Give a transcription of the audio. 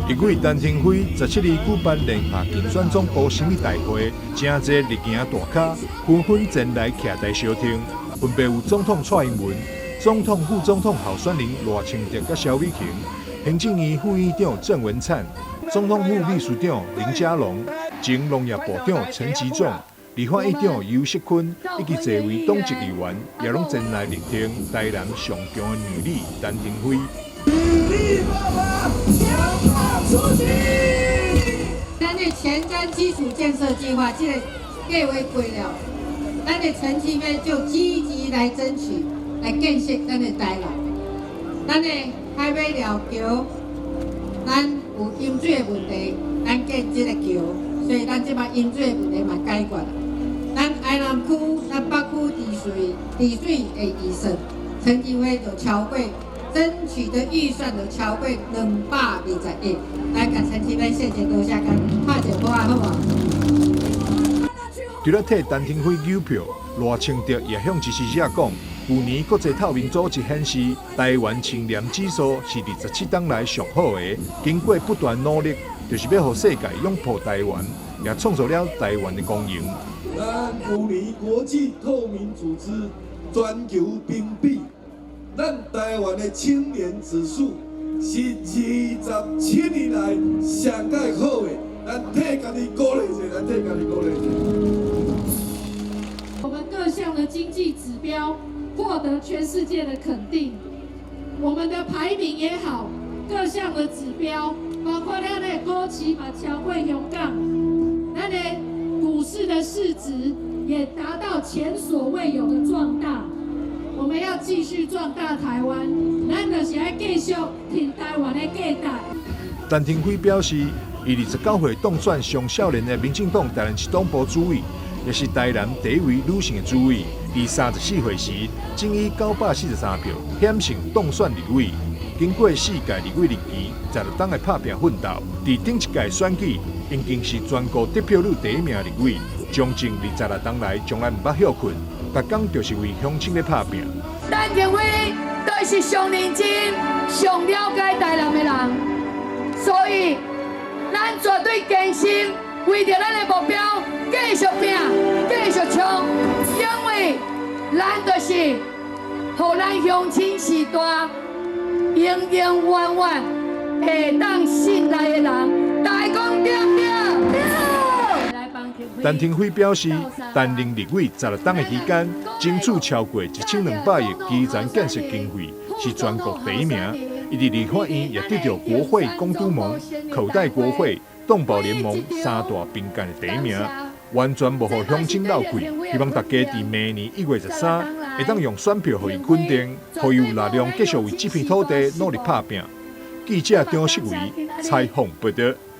立委陳亭妃17日舉辦聯合競選總部成立大會，誠濟綠營大咖紛紛前來徛台相挺，分別有總統蔡英文、總統副總統候選人賴清德佮蕭美琴、行政院副院長鄭文燦、總統府秘書長林佳龍、前農業部長陳吉仲、立法院長游錫堃以及濟位黨籍議員，也攏前來力挺台南上強的女力陳亭妃。女力爸爸強大出擊！咱的前瞻基礎建設計劃這個計劃過了，咱的陳其美就積極來爭取，來建設咱的台南。咱的海尾寮橋，咱有淹水的問題，咱建這個橋，所以咱這擺淹水的問題嘛解決了。咱台南區、咱北區治水的預算，陳其美就超過爭取的預算就超過220億，來共陳其美說一多謝，共拍一個鼓仔好無？除了替陳亭妃搝票，賴清德也向支持者講，舊年國際透明組織顯示，台灣清廉指數是27冬來上好的。經過不斷努力，就是欲予世界擁抱台灣，也創造了台灣的光榮。咱舊年國際透明組織全球評比，咱台灣的清廉指數是27年來上蓋好的，咱替家己鼓勵者，咱替家己鼓勵者。我們各項的經濟指標獲得全世界的肯定，我們的排名也好，各項的指標，包括咱的股市嘛超過香港，咱的股市的市值也達到前所未有的壯大。我們要繼續壯大台灣，咱就是愛繼續挺台灣的價值。陳亭妃表示，伊29歲當選上少年的民進黨台南市黨部主委，也是台南第一位女性的主委。伊34歲時，僅以943票險勝當選立委。經過四屆立委任期，16冬的拍拚奮鬥，佇頂一屆選舉，已經是全國得票率第一名立委。將近26冬來，從來毋捌歇睏，逐工就是為鄉親咧拍拚。陳亭妃就是上認真、上了解台南的人，所以咱絕對堅心為著咱的目標繼續拚、繼續衝，因為咱就是予咱鄉親時代永永遠遠會當信賴的人。大家講對毋對？陳亭妃表示，擔任立委16冬的期間，爭取超過1200億基層建設經費，是全國第一名。伊佇立法院也得著國會公督盟、口袋國會、動保聯盟三大評鑑的第一名，完全無予鄉親落氣。希望大家佇明年1月13，會當用選票予伊肯定，予伊有力量繼續為這片土地努力拍拚。記者張世維採訪報導。